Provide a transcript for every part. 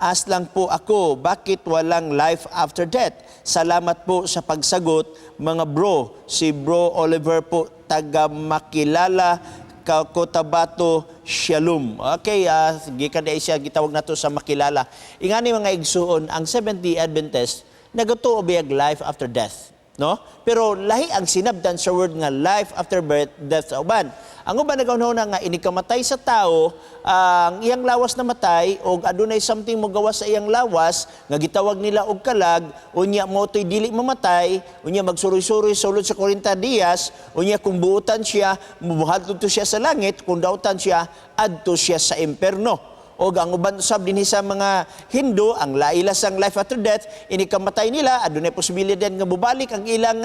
Ask lang po ako, bakit walang life after death? Salamat po sa pagsagot, mga bro. Si Bro Oliver po, taga Makilala, Cotabato, Shalom. Okay, gikan diay siya, gitawag nato sa Makilala. Ingani, mga igsuon, ang Seventh-day Adventist nagatuo biyag life after death, no? Pero lahi ang sinabtan sa word nga life after birth, death sa uban. Ang uban nagahuna nga inigkamatay sa tao, ang iyang lawas namatay og adunay something mo gawas sa iyang lawas nga gitawag nila og kalag, unya mo to'y dili mamatay, unya magsuroy-suroy sulod sa 40 dias, unya kung buutan siya, mubuhat to siya sa langit, kung dautan siya, adto siya sa imperno. O ang uban usab dinhi sa mga Hindu, ang lailas ang life after death, ini kamatay nila, adunay posibilidad nga mobalik ang ilang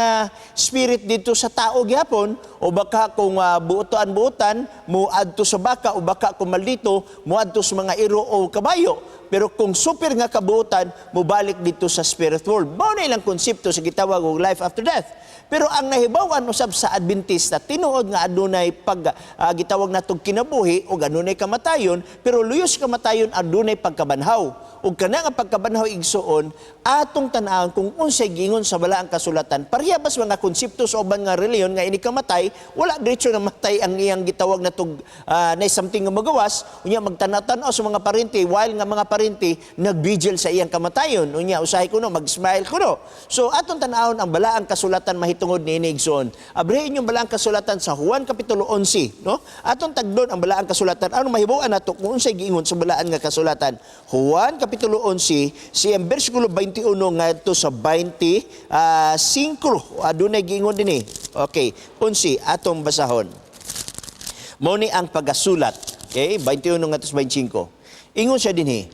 spirit dito sa tao gyapon, o baka kung buotan-buotan mo adto sa baka, o baka kung maldito moadto sa mga iro o kabayo. Pero kung super nga kabuotan, mobalik dito sa spirit world. Mao na ilang konsepto sa gitawag og life after death. Pero ang nahibaw-an usab sa Adventista, tinuod nga adunay pag gitawag natong kinabuhi o adunay kamatayon, pero luyos kamatayon adunay pagkabanhaw. Ug kana nga pagkabanhaw, igsuon, atong tan-awon kung unsay giingon sa balaang kasulatan. Pareha ba sa mga konsepto sa uban nga relihiyon nga ini kamatay, wala diretso na matay ang iyang gitawag natog na something nga magawas, unya magtanaw-tanaw sa mga parente while nga mga parente nagbigil sa iyang kamatayon. Unya usahay kuno mag-smile kuno. So atong tan-awon ang balaang kasulatan mahitungod niini, igsoon. Abrihin yung balaang kasulatan sa Juan kapitulo 11, no? Atong tagdon ang balaang kasulatan. Ano mahibaw-an nato kung unsay giingon sa balaan nga kasulatan? Juan kapitulo 11, siyang bersikulo 21 ngadto sa 25, adunay giingon dinhi. Okay, 11 atong basahon. Mao ni ang pagasulat. Okay, 21 ngadto sa 25. Ingon siya dinhi.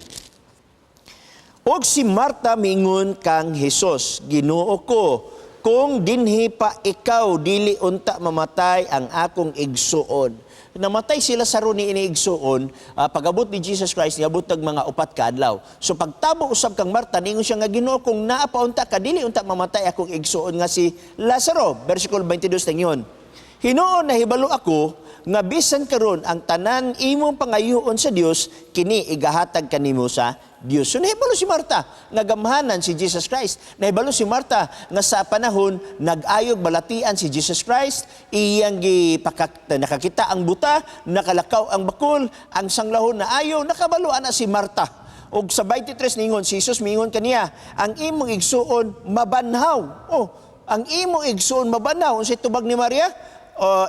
Og si Marta mingon kang Hesus, "Ginoo ko, kung dinhi pa ikaw, dili unta mamatay ang akong igsuon." Namatay si Lazaro ni ini, igsuon, pag-abot ni Jesus Christ, niabot nag mga 4 ka adlaw. So pagtabo usab kang Marta, ningon siya nga, "Ginoo, kung naa pa unta ka, dili unta mamatay akong igsuon nga si Lazaro." Versikulo 22 ningon, "Hinuon, nahibalo ako nga bisan karon ang tanan imong pangayoon sa Dios, kini igahatag kanimo sa Dios." So nahibalo si Marta nga gamhanan si Jesus Christ. Nahibalo si Marta nga sa panahon nag-ayog balatian si Jesus Christ, iyang gipakak nakakita ang buta, nakalakaw ang bakul, ang sanglahon na ayo, nakabalo ana si Marta. Og sa 23 ningon si Jesus mingon kaniya, "Ang imong igsuon mabanhaw." Oh, ang imong igsuon mabanhaw. Unsay tubag ni Maria? O,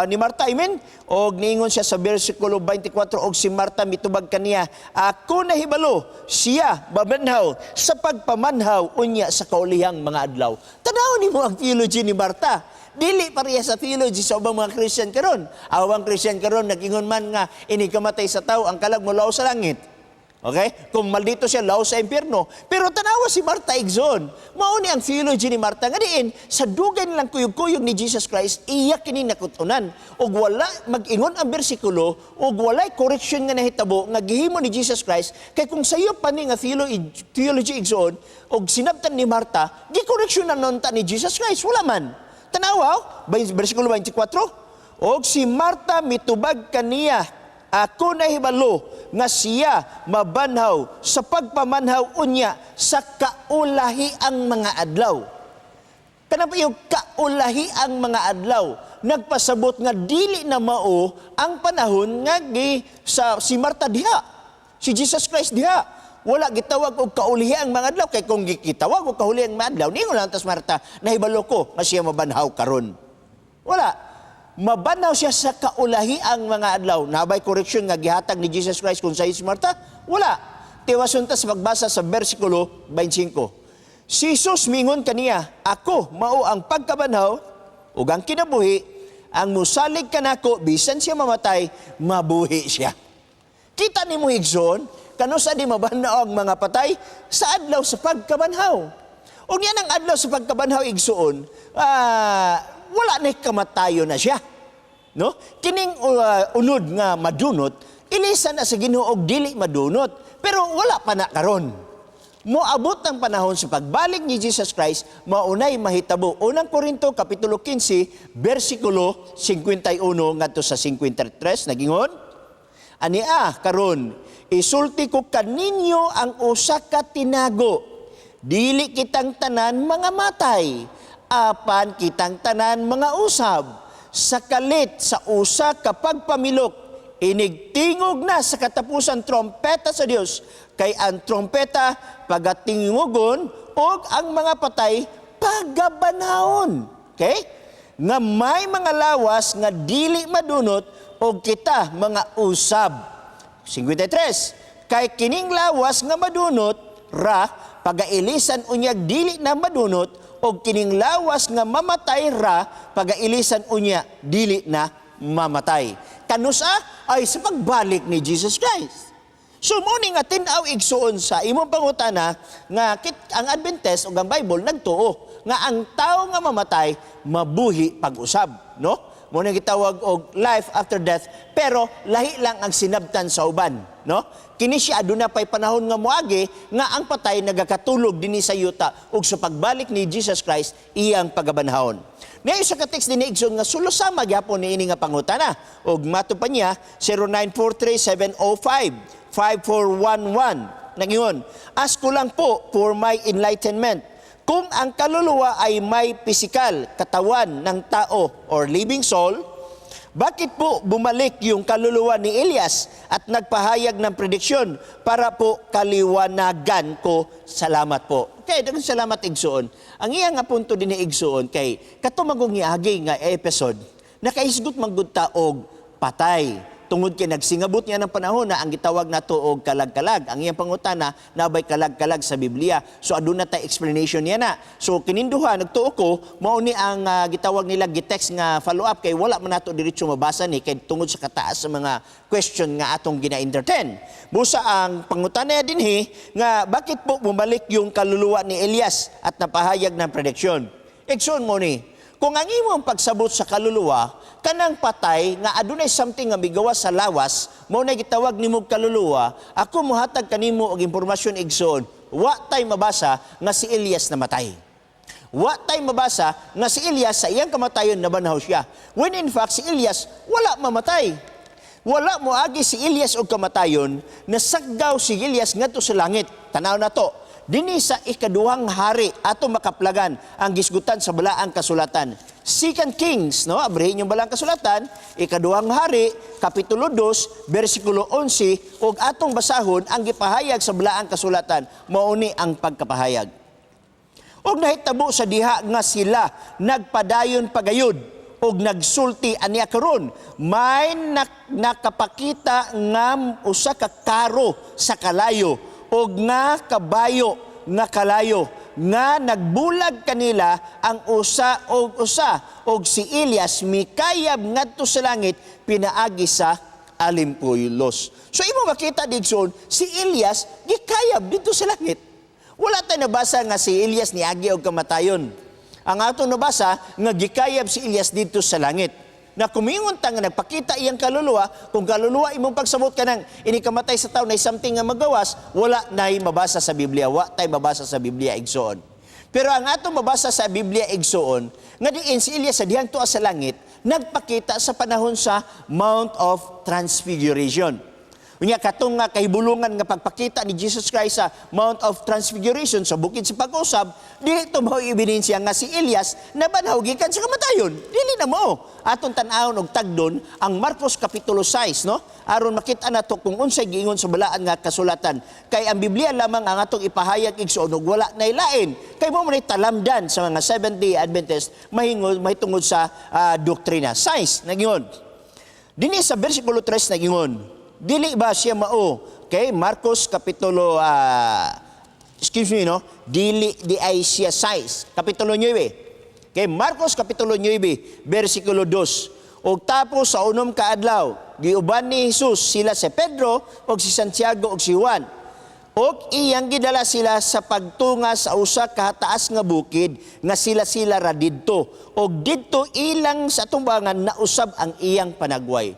ni Marta, I mean, og niingon siya sa bersikulo 24, og si Marta mitubag kaniya, "Ako nahibalo, siya mabanhaw sa pagpamanhaw unya sa kaulihang mga adlaw." Tanaw nimo ang theology ni Marta. Dili pareha sa theology sa ubang mga Christian karon. Ang ubang Christian karon nag-ingon man nga ini kamatay sa tao, ang kalag mo sa langit. Okay? Kung maldito siya, law sa impyerno. Pero tanawa si Marta, igsoon. Mao ni ang theology ni Marta. Nga diin, sa dugay nilang kuyog-kuyog ni Jesus Christ, iya kini nakutunan. Ug wala mag-ingon ang bersikulo, ug walay correction nga nahitabo nga gihimo ni Jesus Christ, kay kung sayo pa ni nga theology, igsoon, ug sinabtan ni Marta, gi-correction na nunta ni Jesus Christ. Wala man. Tanawa, oh, bersikulo 24. Og si Marta mitubag kaniya, "Ako nahibalo nga siya mabanhaw sa pagpamanhaw unya sa kaulahi ang mga adlaw." Kanang yung kaulahi ang mga adlaw, nagpasabot nga dili na mao ang panahon nga gi, sa si Marta diha. Si Jesus Christ diha. Wala gitawag og kaulihi ang mga adlaw, kay kung gitawag og kaulihi ang mga adlaw, ningon lang tas Marta, "Nahibalo ko nga siya mabanhaw karon." Wala. Mabanhaw siya sa kaulahi ang mga adlaw. Naa bay correction nga gihatag ni Jesus Christ kung sa si Marta? Wala. Tiwason ta sa pagbasa sa bersikulo 25. Si Jesus mingon kaniya, "Ako mao ang pagkabanhaw ug ang kinabuhi, ang musalig kanako, bisan siya mamatay, mabuhi siya." Kita nimo, igsoon, kano sa di mabanhaw ang mga patay? Sa adlaw sa pagkabanhaw. Ug yan ang adlaw sa pagkabanhaw, igsoon, wala na kamatayo na siya. No? Kining unod nga madunot, ilisan na sa Ginoo og dili madunot, pero wala pa na karon. Moabot ang panahon sa pagbalik ni Jesus Christ, maunay mahitabo. Unang Korinto kapitulo 15, versikulo 51 ngadto sa 53, nagingon, "Ania karon, Isulti ko kaninyo ang usa ka tinago. Dili kitang tanan mga matay, apan kitang tanan mga usab. Sa kalit sa usa ka pagpamilok, inigtingog na sa katapusan trompeta sa Dios, kay ang trompeta pagatingogon ug ang mga patay pagabanhawon. Okay? Nga may mga lawas nga dili madunot og kita mga usab. 53. Kay kining lawas nga madunot ra pagailisan unyag dili na madunot og kining lawas nga mamatay ra pagailisan unya dili na mamatay. Kanusa ay sa pagbalik ni Jesus Christ. So mo ni nga tin-aw, igsuon, sa imong pangutana nga ang Adventist ug ang Bible nagtuo nga ang tao nga mamatay mabuhi pag-usab, no? Mo ni gitawag og life after death, pero lahi lang ang sinabtan sa uban, no? Kini siya aduna pay panahon nga moagi nga ang patay nagakatulog dinhi sa yuta ug sa pagbalik ni Jesus Christ iyang pagabanhawon. Naa sa ka text dinhi, igsoon, nga sulo sama gyapon niini nga pangutana ug mato pa niya 0943 705 5411. Nangingon, "Ask ko lang po for my enlightenment. Kung ang kaluluwa ay may pisikal, katawan ng tao or living soul, bakit po bumalik yung kaluluwa ni Elias at nagpahayag ng prediksyon para po kaliwanagan ko? Salamat po." Okay, daghang salamat, igsuon. Ang iya nga punto dinhi, igsuon, kay kato magong giagi nga episode, nakahisgot man gud ta og patay tungod kay nagsingabot niya ng panahon na ang gitawag nato og kalag-kalag. Ang iyang pangutana, nabay kalag-kalag sa Biblia? So aduna tay explanation niya na. So kininduha nagtuo ko mao ni ang gitawag nila gitext nga follow up kay wala man nato diretso mabasa ni kay tungod sa kataas sa mga question nga atong gina-entertain. Busa ang pangutana dinhi nga bakit po bumalik yung kaluluwa ni Elias at napahayag ng prediction? Igsoon, mo ni kung ang imong pagsabot sa kaluluwa, kanang patay nga adunay something nga migawas sa lawas, mao na gitawag nimo kaluluwa, ako mohatag kanimo og impormasyon, igsoon, wa tay mabasa nga si Elias namatay. Wa tay mabasa nga si Elias sa iyang kamatayon nabanhaw siya. When in fact si Elias wala mamatay. Wala moagi si Elias og kamatayon, nasaggaw si Elias ngadto sa langit. Tanaw na to. Dinhi sa Ikaduhang Hari ato makaplagan ang gisgutan sa Balaang Kasulatan. Second Kings, no? Abrihin yung Balaang Kasulatan, Ikaduhang Hari, Kapitulo 2, versikulo 11, ug atong basahon ang gipahayag sa Balaang Kasulatan, mao ni ang pagkapahayag. Og nahitabo sa diha nga sila nagpadayon pagayod og nagsulti aniya karon, may nakapakita nga usa ka karo sa kalayo og nga kabayo nga kalayo nga nagbulag kanila ang usa og usa, og si Elias mikayab ngadto sa langit pinaagi sa alimpuylos. So imo makita, igsoon, si Elias gikayab didto sa langit. Wala tayo nabasa nga si Elias niagi og kamatayon. Ang ato nabasa nga gikayab si Elias didto sa langit. Na kumingon ta nga nagpakita iyang kaluluwa, kung kaluluwa imong pagsabot kanang ini kamatay sa tao na something nga magawas, wala nay mabasa sa Biblia, wa tay mabasa sa Biblia, igsoon. Pero ang ato mabasa sa Biblia, igsoon, nga diin si Elias sa dihang tuwa sa langit, nagpakita sa panahon sa Mount of Transfiguration. Unya katong nga kahibulungan nga pagpakita ni Jesus Christ sa Mount of Transfiguration, sa bukid sa pag-usab, dili to mao ebidensya nga si Elias nabanhaw gikan sa kamatayon. Dili na mo. Atong tan-awon og tagdon ang Marcos kapitulo 6, no? Aron makita nato kung unsay giingon sa Balaan nga Kasulatan. Kay ang Biblia lamang ang atong ipahayag, igsoon, ug wala nay lain. Kay mo man talamdan sa mga Seventh-day Adventist mahingod mahitungod sa doktrina. 6 nagingon. Dinhi sa versikulo 3 nagingon, dili ba siya mao? Okay, Marcos kapitulo, excuse me, no? Dili diay siya 6, kapitulo 9. Okay, Marcos kapitulo 9, versikulo 2. Og tapos sa 6 ka adlaw, giuban ni Jesus sila si Pedro og si Santiago og si Juan. Og iyang gidala sila sa pagtunga sa usa ka taas nga bukid nga sila-sila ra didto. Og didto ilang sa tumbangan nausab ang iyang panagway.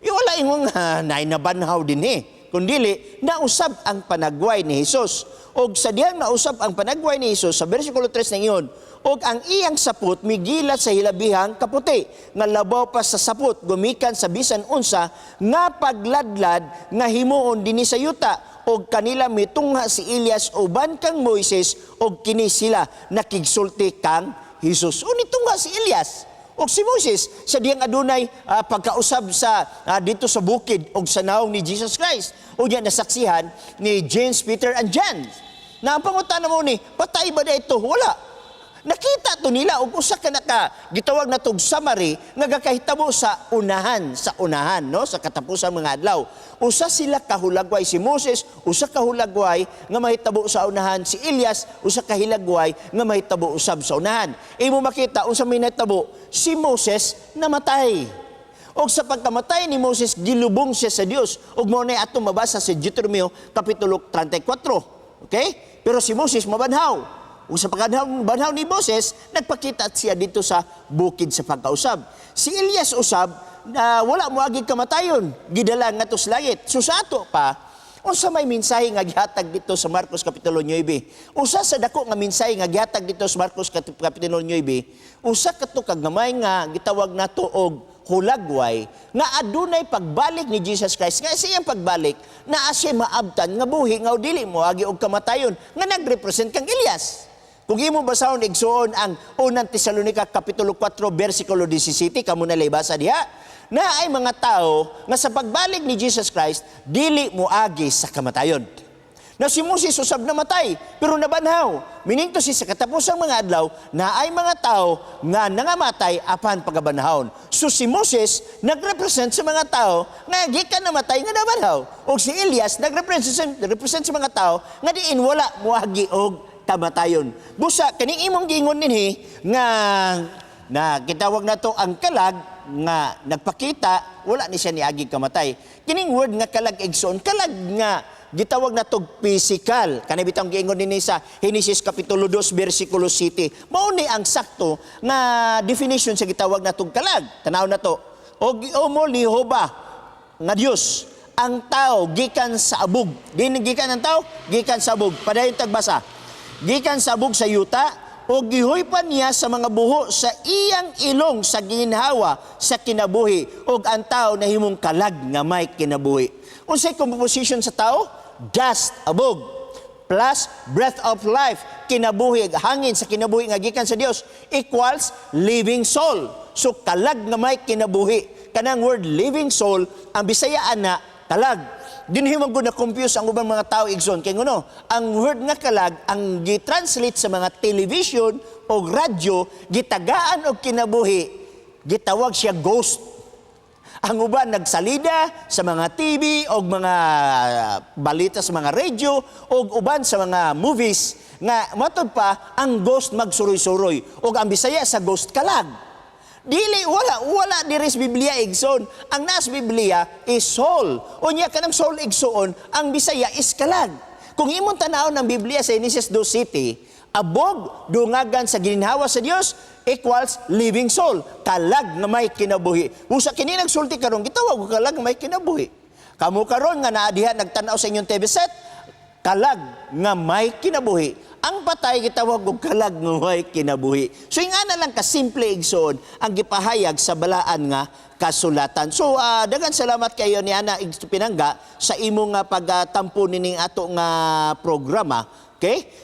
Wala ingon nga naay nabanhaw dinhi. Kundili nausab ang panagway ni Hesus. Og sa dihang nausab ang panagway ni Hesus, sa versikulo 3 ningon, "Og ang iyang sapot migilat sa hilabihang kaputi nga labaw pa sa sapot gumikan sa bisan unsa nga pagladlad nga himuon dinhi sa yuta, og kanila mitungha si Elias uban kang Moises, og kini sila nakigsulti kang Hesus." O nitungha si Elias og si Moses sa diyang adunay pagkausab sa dito sa bukid og sa nawong ni Jesus Christ. Unya nasaksihan ni James, Peter and John. Na ang pangutana mo ni, patay ba na ito? Wala. Nakita to nila og usa ka naka gitawag na tog summary nga gakahitabo sa unahan, no, sa katapusan mga adlaw. Usa sila kahulagway, si Moses, usa ka hulagway nga mahitabo sa unahan, si Elias, usa ka hilagway nga mahitabo usab sa unahan. Imo makita unsa may nahitabo, si Moses namatay. Og sa pagkamatay ni Moses, gilubong siya sa Dios. Og mao na atong mabasa sa Deuteronomio kapitulo 34. Okay? Pero si Moses mabanhaw. Ug sa pagbanhaw banhaw ni Moses, nagpakita siya dito sa bukid sa pagkausab. Si Elias usab na wala mo agi kamatayon, gidala ngadto sa langit. So sa ato pa, unsa may mensahe nga gihatag dito sa Marcos kapitulo 9? Usa sa dako nga mensahe nga gihatag dito sa Marcos kapitulo 9, usa kato ka gamay nga gitawag nato og hulagway nga adunay pagbalik ni Jesus Christ, nga sa iyang pagbalik naa siya maabtan nga buhi nga dili mo agi og kamatayon, nga nagrepresent kang Elias. Kung imo basahon, igsuon, ang Unang Tesalonika kapitulo 4 bersikulo 17, kamo na basa diha, na ay mga tao nga sa pagbalik ni Jesus Christ dili moagi sa kamatayon. Na si Moses usab namatay, pero nabanhaw. Meaning to si sa katapusang mga adlaw, na ay mga tao nga nangamatay apan pagabanhawon. So si Moses nagrepresent sa mga tao nga gikan namatay nga nabanhaw. O si Elias nagrepresent represent sa mga tao nga diin wala moagi og kamatayon. Busa kaning imong giingon dinhi nga na gitawag nato ang kalag nga nagpakita, wala ni siya niagi kamatay. Kining word nga kalag, igsoon, kalag nga gitawag nato physical. Kani bitang giingon dinhi sa Genesis kapitulo 2 bersikulo 7. Mao ni ang sakto nga definition sa gitawag natong kalag. Tanaw nato. Og giumol ni Jehova nga Dios ang tao gikan sa abog. Din gikan ang tao, gikan sa abog. Padayon tagbasa. "Gikan sa abog sa yuta, o gihuypan niya sa mga buho sa iyang ilong sa ginhawa sa kinabuhi, ug ang tao nahimong kalag nga may kinabuhi." Unsay composition sa tao? Dust, abog, plus breath of life, kinabuhi, hangin sa kinabuhi nga gikan sa Dios, equals living soul. So kalag nga may kinabuhi. Kanang word "living soul", ang Bisayaan na kalag. Dinhi man gud na confuse ang ubang mga tao, igsoon, kay ngono ang word nga kalag ang gi-translate sa mga television o radyo, gitagaan og kinabuhi, gitawag siya ghost. Ang uban nagsalida sa mga TV o mga balita sa mga radyo o uban sa mga movies nga matod pa ang ghost magsuroy-suroy o ang Bisaya sa ghost kalag. Dili, wala wala diri sa Biblia, igsoon. Ang nasa Biblia is soul. Unya kanang soul, igsoon, ang Bisaya is kalag. Kung imong tan-awon ng Biblia sa Genesis 2:7, abog dungagan sa gininhawa sa Dios equals living soul, kalag nga may kinabuhi. Busa kini nagsulti karon gitawag og kalag nga may kinabuhi. Kamo karon nga naa diha nagtan-aw sa inyong TV set, kalag nga may kinabuhi. Ang patay gitawag og kalag nga may kinabuhi. So ingana lang kasimple, igsoon, ang gipahayag sa balaan nga kasulatan. So daghan salamat kayo ni Ana Pinangga sa imong nga pagtampo nining ato nga programa. Okay?